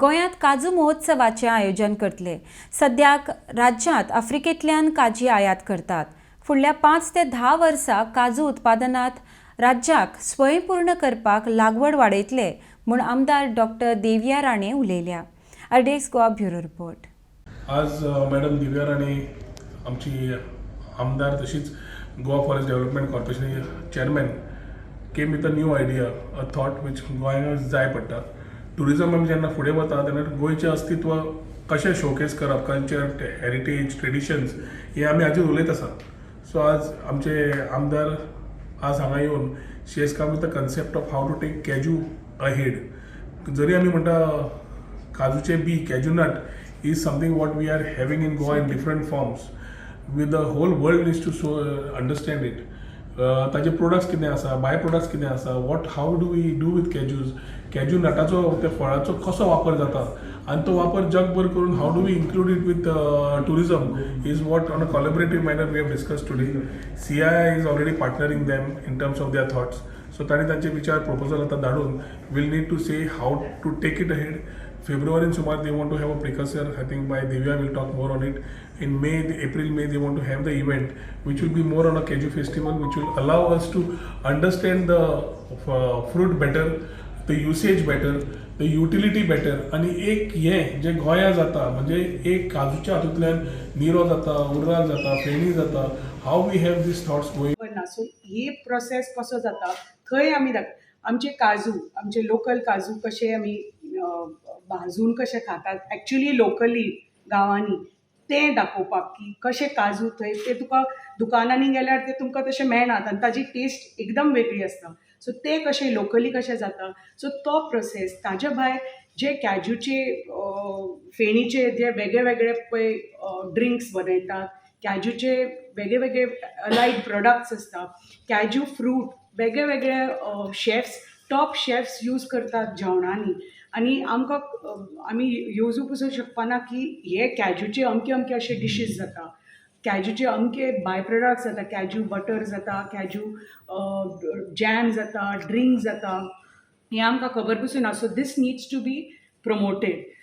गोंयांत काजू महोत्सवाचें आयोजन करतले. सद्याक राज्यांत आफ्रिकेंतल्यान काजी आयात करतात. फुडल्या 5 ते 10 वर्सां काजू उत्पादनांत राज्याक स्वयंपूर्ण करपाक लागवड वाडयतले म्हूण आमदार डॉक्टर देविया राणे उलयल्या. RDX Goa, bureau report. आज मॅडम दिव्या राणे, आमची आमदार, तशीच Goa forest development corporation chairman, came with a new idea, a thought which गोंयांक जाय पडटा. टुरिजम आमी जेन्ना फुडें वता तेन्ना गोंयचें अस्तित्व कशें शोकेस करप, कल्चर, हेरिटेज, ट्रेडिशन्स हे आमी हाजेर उलयत आसा. सो आज आमचे आमदार आज हांगा येवन she has come with a concept of how to take cashew ahead. जरी आमी म्हणटा काजूचे बी, cashew nut is something what we are having in Goa in different forms with the whole world needs to so understand it. ताजे products कितें आसा, by products कितें आसा, what how do we do with cashews, cashew नटाचो, त्या फळाचो कसो वापर जाता आनी तो वापर जगभर करून how do we include it with tourism is what on a collaborative manner we have discuss today. CII is already partnering them in terms of their thoughts. So तांणी तांचे विचार, प्रपोजल आतां धाडून we'll need to see how to take it ahead. फेब्रुवारीन सुमार they want to have a precursor. I think by Divya will talk more on it. In May, April, May, they want to have the event, which will be more on a cashew festival, which will allow us to understand the fruit better, the usage better, the utility better. आनी एक हें जें गोंया जाता, म्हणजे एक काजूच्या हातूंतल्यान निरो जाता, उर्राक जाता, फेणी जाता, how we have these thoughts going. खबर ना. सो ही प्रोसेस कसो जाता थंय आमी दाख आमचे काजू, आमचे लोकल काजू कशे आमी भाजून कशे खातात एक्चुली लोकली गांवांनी, तें दाखोवपाक की कशे काजू थंय ते तुका दुकानांनी गेल्यार ते तुमकां तशें मेळनात आनी ताजी टेस्ट एकदम वेगळी आसता. सो ते कशे लोकली कशे जाता, सो तो प्रोसेस. ताजे भायर जे कॅज्यूचे फेणीचे जे वेगळे वेगळे पळय ड्रिंक्स बनयतात, कॅज्यूचे वेगळे वेगळे अलायड प्रोडक्ट्स आसता, कॅज्यू फ्रूट वेगळे वेगळे शेफ्स, टॉप शेफ्स यूज करतात जेवणांनी आनी आमकां आमी येवजूंक पसून शकपाना की हे कॅज्यूचे अमके अमके अशे डिशीज जाता, कॅज्यूचे अमके बाय प्रोडक्ट्स जाता, कॅज्यू बटर जाता, कॅज्यू जॅम जाता, ड्रिंक जाता, हें आमकां खबर पसून ना. So this needs to be promoted.